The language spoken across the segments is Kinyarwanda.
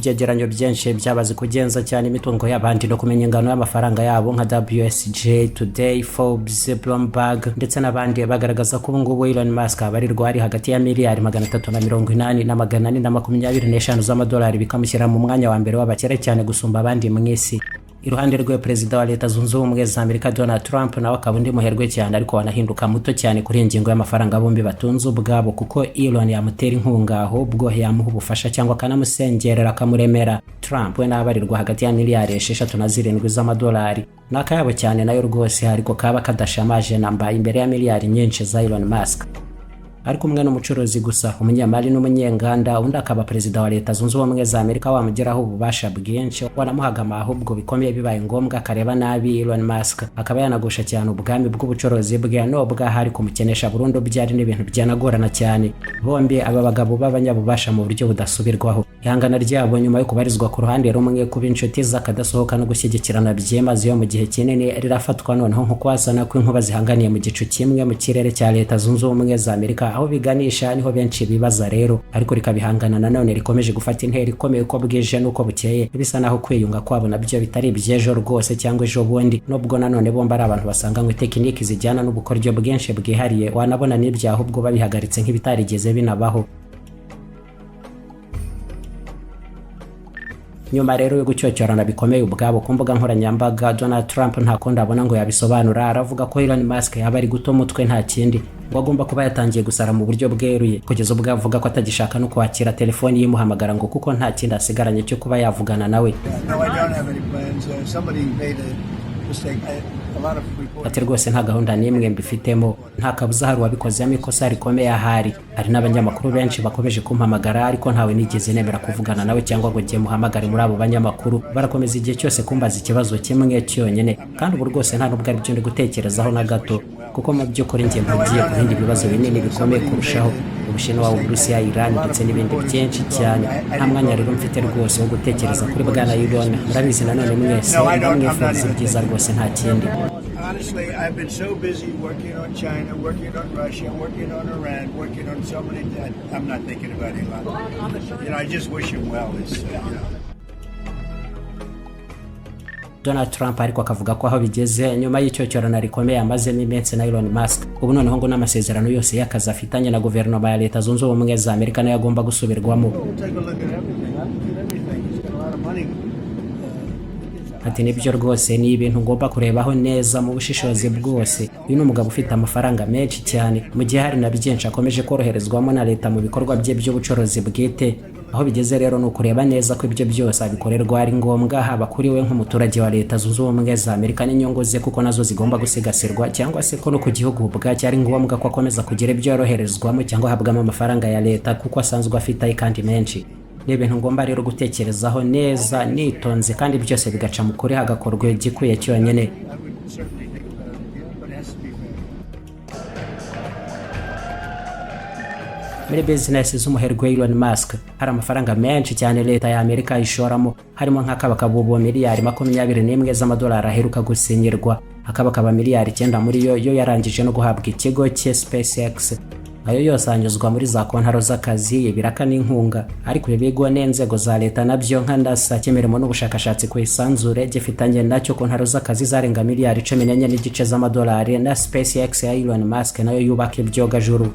Byegeranyo byinshi byabaze kugenza cyane imitungo y'abandi no kumenya ingano y'amafaranga yabo, nka WSJ Today, Forbes, Bloomberg ndetse n'abandi, bagaragaza ko ubu ngubu Elon Musk abarirwa ari hagati ya miliyari 380 na 425 z'amadolari, bikamushyira mu mwanya wa mbere w'abakire cyane gusumba abandi mu isi. Iruhande rwe, Perezida wa Leta Zunze Ubumwe za Amerika Donald Trump nawe akaba undi muherwe cyane, ariko wanahinduka muto cyane kuri iyi ngingo y'amafaranga bombi batunze ubwabo, kuko Elon yamutera inkunga, ahubwo yamuha ubufasha cyangwa akanamusengerera akamuremera. Trump we n'abarirwa hagati ya miliyari 6 na 7 z'amadolari. Ni akayabo cyane nayo rwose, ariko kaba kadashamaje namba imbere ya miliyari nyinshi za Elon Musk. Ari kumwe n'umucuruzi gusa, umunyamari n'umunyenganda, undi akaba Perezida wa Leta Zunze Ubumwe za Amerika wamugeraho ububasha bwinshi, wanamuhagama ahubwo bikomeye bibaye ngombwa, akareba nabi Elon Musk akaba yanagusha cyane ubwami bw'ubucuruzi bwe, nubwo ahari kumukenesha burundu byari n'ibintu byanagorana cyane. Bombi aba bagabo b'abanyabubasha mu buryo budasubirwaho, ihangana ryabo nyuma yo kubarizwa ku ruhande rumwe, kuba inshuti z'akadasohoka no gushyigikirana byimazeyo mu gihe kinini, rirafatwa noneho nko kwasana kw'inkuba zihanganiye mu gicu kimwe mu kirere cya Leta Zunze Ubumwe za Amerika. Aho biganisha niho benshi bibaza rero, ariko rikabihangana nanone rikomeje gufata intera ikomeye uko bwije n'uko bukeye. Bisa naho kwiyunga kwabo nabyo bitari iby'ejo rwose cyangwa ejo bundi, nubwo nanone bombi ari abantu basanganywe tekiniki zijyana n'ubukoryo bwinshi bwihariye, wanabona n'ibyo ahubwo babihagaritse nk'ibitarigeze binabaho. Nyuma rero yo gucyocyorana bikomeye ubwabo ku mbuga nkoranyambaga, Donald Trump nta kundi abona ngo yabisobanura, aravuga ko Elon Musk yaba ari guta umutwe, nta kindi, ngo agomba kuba yatangiye gusara mu buryo bweruye, kugeza ubwo avuga ko atagishaka no kwakira telefoni yimuhamagara, ngo kuko nta kindi asigaranye cyo kuba yavugana nawe. No, I don't have any plans. Somebody made a mistake. A lot of reporting. Ati: "Rwose nta gahunda n'imwe mbifitemo. Nta kabuza hari uwabikozemo ikosa rikomeye ahari. Hari n'abanyamakuru benshi bakomeje kumpamagara, ariko ntawe nigeze nemera kuvugana nawe cyangwa ngo njye muhamagare muri abo banyamakuru. Barakomeza igihe cyose kumbaza ikibazo kimwe cyonyine, kandi ubu rwose nta nubwo aribyo ndi gutekerezaho na gato, kuko mu by'ukuri njye mpugiye ku bindi bibazo binini bikomeye kurushaho: Ubushinwa, Uburusiya, Iran ndetse n'ibindi byinshi cyane. Nta mwanya rero mfite rwose wo gutekereza kuri bwana Elon. Murabizi nanone mwese ndamwifuriza ibyiza rwose, nta kindi." Honestly, I've been so busy working on China, working on Russia, working on Iran, working on so many. I'm not thinking about Elon. I just wish him well. It's. Donald Trump ariko akavuga ko aho bigeze nyuma y'icyocyorana rikomeye amazemo iminsi na Elon Musk, ubu noneho ngo n'amasezerano yose y'akazi afitanye na guverinoma ya Leta Zunze Ubumwe za Amerika nayo agomba gusubirwamo. We'll take a look at everything. I look at everything. He's got a lot of money. Ati: "Nibyo rwose, ni ibintu ngomba kurebaho neza mu bushishozi bwose. Uyu ni umugabo ufite amafaranga menshi cyane, mu gihe hari na byinshi akomeje koroherezwamo na leta mu bikorwa bye by'ubucuruzi bwite. Aho bigeze rero ni ukureba neza ko ibyo byose abikorerwa ari ngombwa, haba kuri we nk'umuturage wa Leta Zunze Ubumwe za Amerika n'inyungu ze, kuko nazo zigomba gusigasirwa, cyangwa se ko no ku gihugu ubwacyo ari ngombwa ko akomeza kugira ibyo yoroherezwamo cyangwa ahabwamo amafaranga ya leta, kuko asanzwe afite aye kandi menshi. Ni ibintu ngomba rero gutekerezaho neza nitonze, kandi byose bigaca mu kuri, hagakorwa igikwiye cyonyine." I would certainly think about it again, but it has to be fair. Muri bizinesi z'umuherwe Elon Musk hari amafaranga menshi cyane leta ya Amerika ishoramo, harimo nk'akabakabubo miliyari 21 z'amadolari aheruka gusinyirwa, akabakaba miliyari 9 muri yo yo yarangije no guhabwa ikigo cye SpaceX. Ayo yose anyuzwa muri za kontaro z'akazi, ibiraka n'inkunga. Ariko ibi bigo n'inzego za leta nabyo, nka NASA cy'imirimo n'ubushakashatsi ku isanzure, gifitanye nacyo kontaro z'akazi zarenga miliyari 14.5 z'amadolari na SpaceX ya Elon Musk nayo yubaka ibyogajuru.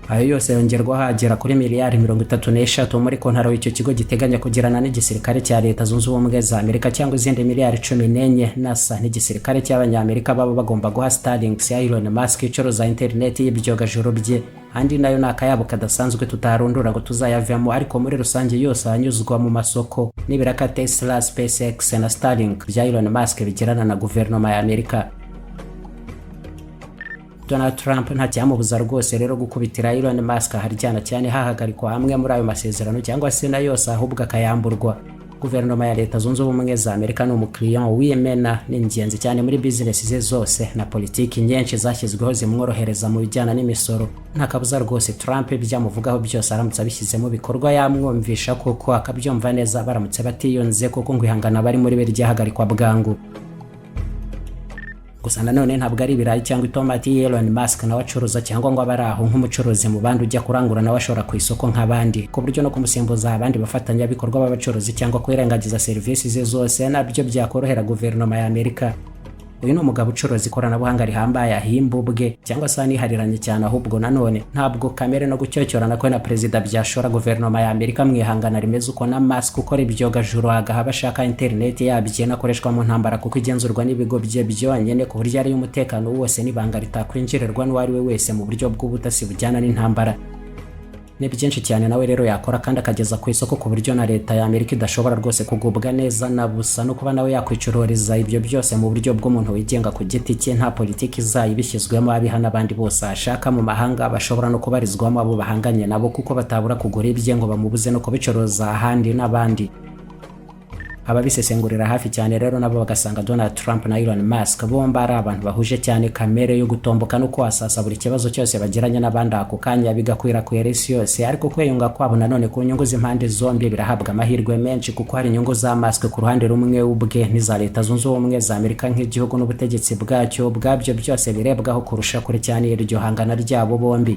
Ayo yose yongerwaho agera kuri miliyari 33 muri kontaro icyo kigo giteganya kugirana n'igisirikare cya Leta Zunze Ubumwe za Amerika, cyangwa izindi miliyari 14 NASA n'igisirikare cy'Abanyamerika baba bagomba guha Starlink ya Elon Musk icuruza interineti y'ibyogajuru bye. Andi nayo ni akayabo kadasanzwe tutarundura ngo tuzayavemo, ariko muri rusange yose anyuzwa mu masoko n'ibiraka Tesla, SpaceX na Starlink bya Elon Musk bigirana na guverinoma ya Amerika. Donald Trump nta cyamubuza rwose rero gukubitira Elon Musk aharyana cyane, hahagarikwa amwe muri ayo masezerano cyangwa se na yose ahubwo akayamburwa. Guverinoma ya Leta Zunze Ubumwe za Amerika ni umukiriya w'imena, ni ingenzi cyane muri bizinesi ze zose na politiki nyinshi zashyizweho zimworohereza mu bijyana n'imisoro. Nta kabuza rwose Trump ibyamuvugaho byose, aramutse abishyizemo bikorwa yamwumvisha kuko akabyumva neza, baramutse batiyunze, kuko ngo ihangana bari muri be ryahagarikwa bwangu. Gusa nanone ntabwo ari ibirayi cyangwa itomati Elon Musk nawe acuruza, cyangwa ngo abe ari aho nk'umucuruzi mu bandi ujya kurangura. Nawe ashora ku isoko nk'abandi, ku buryo no kumusimbuza abandi bafatanyabikorwa b'abacuruzi cyangwa kwirengagiza serivisi ze zose nabyo byakorohera guverinoma ya Amerika. Uyu ni umugabo ucuruza ikoranabuhanga rihambaye ahimba ubwe cyangwa se anihariranye cyane. Ahubwo nanone ntabwo kamere no gucyocyorana kwe na perezida byashora guverinoma ya Amerika mu ihangana rimeze uko na Musk ukora ibyogajuru, agaha abashaka interineti yabyo, inakoreshwa mu ntambara kuko igenzurwa n'ibigo bye byonyine, ku buryo ariyo umutekano wose n'ibanga ritakwinjirirwa n'uwo ari we wese mu buryo bw'ubutasi bujyana n'intambara. Ni byinshi cyane nawe rero yakora kandi akageza ku isoko, ku buryo na leta ya Amerika idashobora rwose kugubwa neza na busa no kuba nawe yakwicururiza ibyo byose mu buryo bw'umuntu wigenga ku giti cye, nta politiki zayo ibishyizwemo, abiha n'abandi bose ashaka mu mahanga bashobora no kubarizwamo abo bahanganye nabo, kuko batabura kugura ibye ngo bamubuze no kubicuruza ahandi n'abandi. Ababisesengurira hafi cyane rero nabo bagasanga Donald Trump na Elon Musk bombi ari abantu bahuje cyane kamere yo gutomboka no kwasasa buri kibazo cyose bagiranye n'abandi ako kanya, bigakwirakwira isi yose. Ariko kwiyunga kwabo nanone ku nyungu z'impande zombi birahabwa amahirwe menshi, kuko hari inyungu za Musk ku ruhande rumwe ubwe n'iza Leta Zunze Ubumwe za Amerika nk'igihugu n'ubutegetsi bwacyo ubwabyo, byose birebwaho kurusha kure cyane iryo hangana ryabo bombi.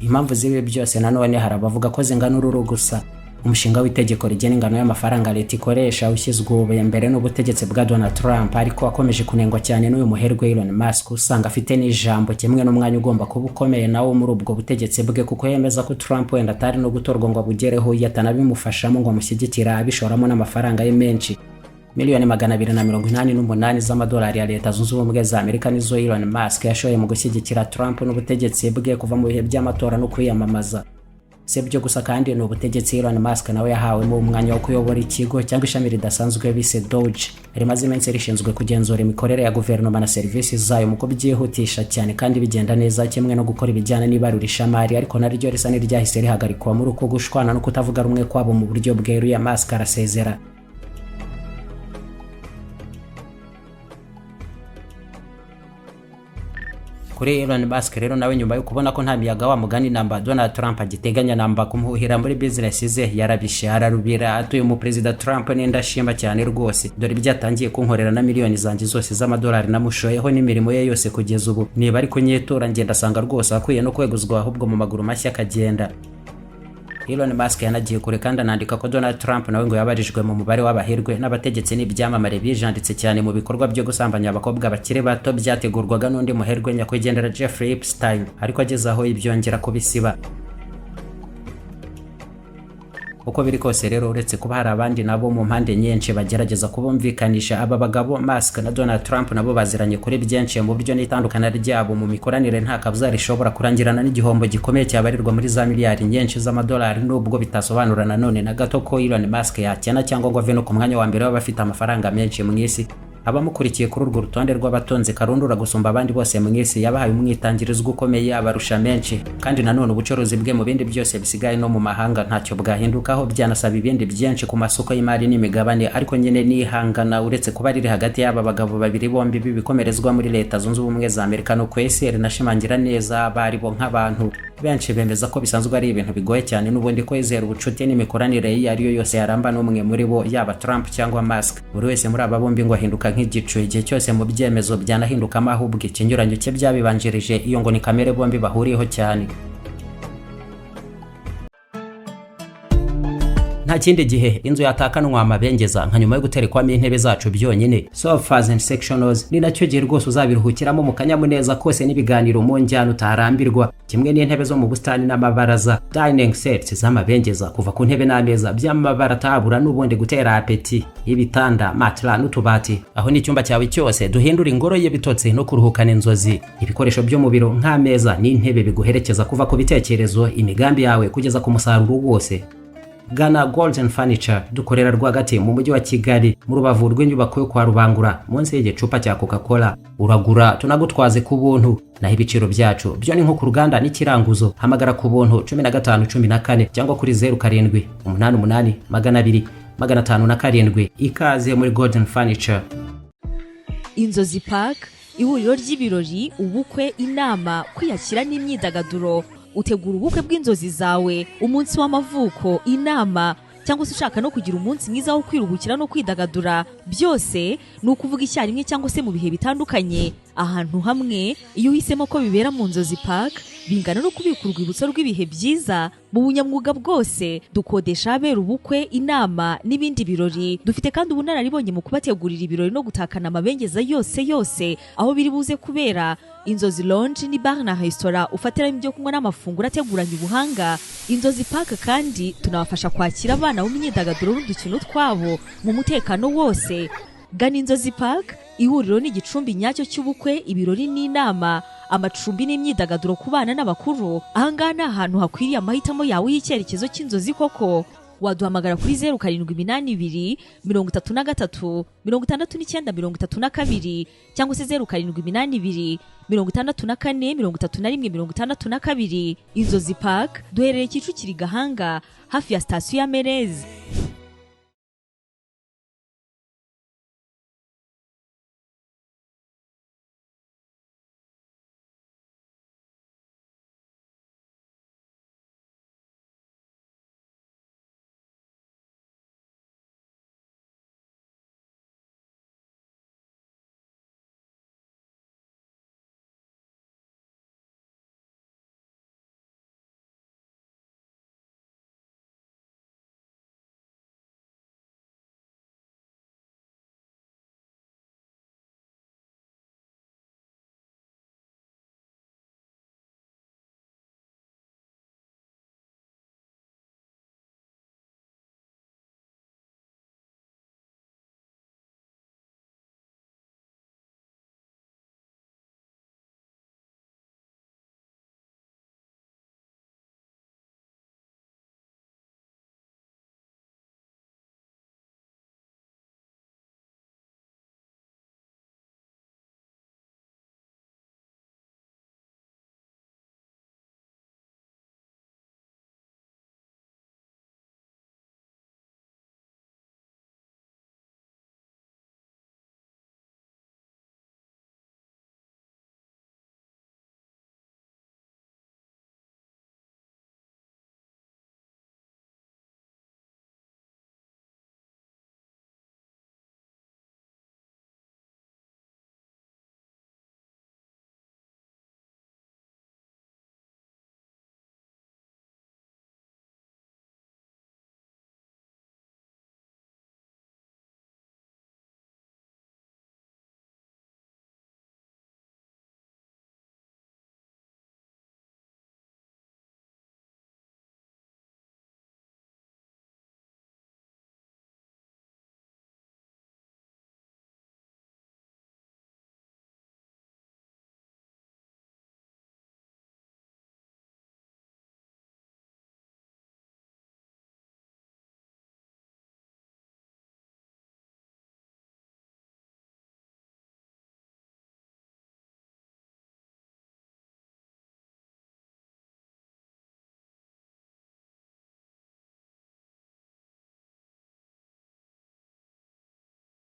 Impamvu z'ibi byose nanone hari abavuga ko zingana ururu gusa. Umushinga w'itegeko rigena ingano y'amafaranga leta ikoresha ushyizwe ubu mbere n'ubutegetsi bwa Donald Trump, ariko akomeje kunengwa cyane n'uyu muherwe Elon Musk, usanga afite n'ijambo kimwe n'umwanya ugomba kuba ukomeye nawo muri ubwo butegetsi bwe, kuko yemeza ko Trump wenda atari no gutorwa ngo abugereho iyo atanabimufashamo ngo amushyigikire, abishoramo n'amafaranga ye menshi. Miliyoni 288 z'amadolari ya Leta Zunze Ubumwe za Amerika nizo Elon Musk yashoye mu gushyigikira Trump n'ubutegetsi bwe kuva mu bihe by'amatora no kwiyamamaza. Si ibyo gusa kandi, ni ubutegetsi Elon Musk nawe yahawemo umwanya wo kuyobora ikigo cyangwa ishami ridasanzwe bise DOGE, rimaze iminsi rishinzwe kugenzura imikorere ya guverinoma na serivisi zayo mu kubyihutisha cyane kandi bigenda neza, kimwe no gukora ibijyana n'ibarurishamari, ariko naryo risa n'iryahise rihagarikwa muri uko gushwana no kutavuga rumwe kwabo mu buryo bweruye. Musk arasezera. Kuri Elon Musk rero nawe, nyuma yo kubona ko nta miyaga wa mugani namba Donald Trump agiteganya namba kumuhuhira muri business ze, yarabishe ararubira atuye mu Perezida Trump n'indashima cyane rwose, dore ibyo kunkorera na miliyoni zanjye zose z'amadolari namushoyeho n'imirimo ye yose kugeza ubu. Niba ari kunyitura, ngenda asanga rwose akwiye no kweguzwa ahubwo mu maguru mashya akagenda. Elon Musk yanagiye kure kandi anandika ko Donald Trump nawe ngo yabarijwe mu mubare w'abahirwe n'abategetsi n'ibyamamare bijanditse cyane mu bikorwa byo gusambanya abakobwa bakiri bato byategurwaga n'undi muherwe nyakwigendera Jeffrey Epstein, ariko ageze aho ibyongera kubisiba. Uko biri kose rero, uretse kuba hari abandi nabo mu mpande nyinshi bagerageza kubumvikanisha, aba bagabo Musk na Donald Trump nabo baziranye kuri byinshi, mu buryo n'itandukana ryabo mu mikoranire nta kabuza rishobora kurangirana n'igihombo gikomeye cyabarirwa muri za miliyari nyinshi z'amadolari, nubwo bitasobanura nanone na gato ko Elon Musk yakena cyangwa ngo ave no ku mwanya wa mbere w'abafite amafaranga menshi mu isi. Abamukurikiye kuri urwo rutonde rw'abatunze karundura gusumba abandi bose mu isi yabahaye umwitangirizwa ukomeye, abarusha menshi. Kandi nanone ubucuruzi bwe mu bindi byose bisigaye no mu mahanga ntacyo bwahindukaho, byanasaba ibindi byinshi ku masoko y'imari n'imigabane. Ariko nyine nihangana, uretse kuba riri hagati y'aba bagabo babiri bombi b'ibikomerezwa muri Leta Zunze Ubumwe za Amerika no ku isi, rinashimangira neza abari bo nk'abantu. Benshi bemeza ko bisanzwe ari ibintu bigoye cyane n'ubundi kwizera ubucuti n'imikoranire iyo ari yo yose yaramba n'umwe muri bo, yaba Trump cyangwa Musk. Buri wese muri aba bombi ngo ahinduka nk'igicu igihe cyose mu byemezo, byanahindukamo ahubwo ikinyuranyo cye byabibanjirije. Iyo ngo ni kamere bombi bahuriyeho cyane. Nta kindi gihe inzu yatakanwa amabengeza nka nyuma yo guterekwamo intebe zacu byonyine, sofas and sectionals. Ni nacyo gihe rwose uzabiruhukiramo mu kanyamuneza kose n'ibiganiro mu njyana utarambirwa, kimwe n'intebe zo mu busitani n'amabaraza, dining sets z'amabengeza, kuva ku ntebe n'ameza by'amabara atabura n'ubundi gutera appétit, ibitanda, matla n'utubati. Aho n'icyumba cyawe cyose duhindura ingoro y'ibitotsi no kuruhukana inzozi. Ibikoresho byo mu biro nk'ameza n'intebe biguherekeza kuva ku bitekerezo, imigambi yawe, kugeza ku musaruro wose. Gana Golden Furniture, dukorera rwagati mu mujyi wa Kigali, mu rubavu rw'inyubako yo kwa Rubangura, munsi y'igicupa cya Coca Cola. Uragura tunagutwaze ku buntu. Naho ibiciro byacu byo ni nko ku ruganda n'ikiranguzo. Hamagara ku buntu 15 14 cyangwa kuri 0788 200 507. Ikaze muri Golden Furniture. Inzozi Park, ihuriro ry'ibirori, ubukwe, inama, kwiyakira n'imyidagaduro. Utegura ubukwe bw'inzozi zawe, umunsi w'amavuko, inama. Cyangwa se ushaka no kugira umunsi mwiza wo kwiruhukira no kwidagadura, byose ni ukuvuga icyarimwe cyangwa se mu bihe bitandukanye, ahantu hamwe. Iyo uhisemo ko bibera mu Nzozi Park, bingana no kubika urwibutso rw'ibihe byiza. Mu bunyamwuga bwose dukodesha ahabera ubukwe, inama n'ibindi birori. Dufite kandi ubunararibonye mu kubategurira ibirori no gutakana amabengeza yose yose aho biri buze kubera. Inzozi Lounge ni bar na resitora ufatiramo ibyo kunywa n'amafunguro ateguranye ubuhanga. Inzozi Park kandi tunabafasha kwakira abana mu myidagaduro n'udukino twabo mu mutekano wose. Gana Inzozi Park, ihuriro n'igicumbi nyacyo cy'ubukwe, ibirori n'inama, amacumbi n'imyidagaduro ku bana n'abakuru. Ahangaha ni ahantu hakwiriye amahitamo yawe y'icyerekezo cy'inzozi koko. Waduhamagara kuri 0782 33 69 32 cyangwa se 0782 64 31 62. Inzozi Park duherereye Kicukiro, Gahanga, hafi ya sitasiyo ya Merezi.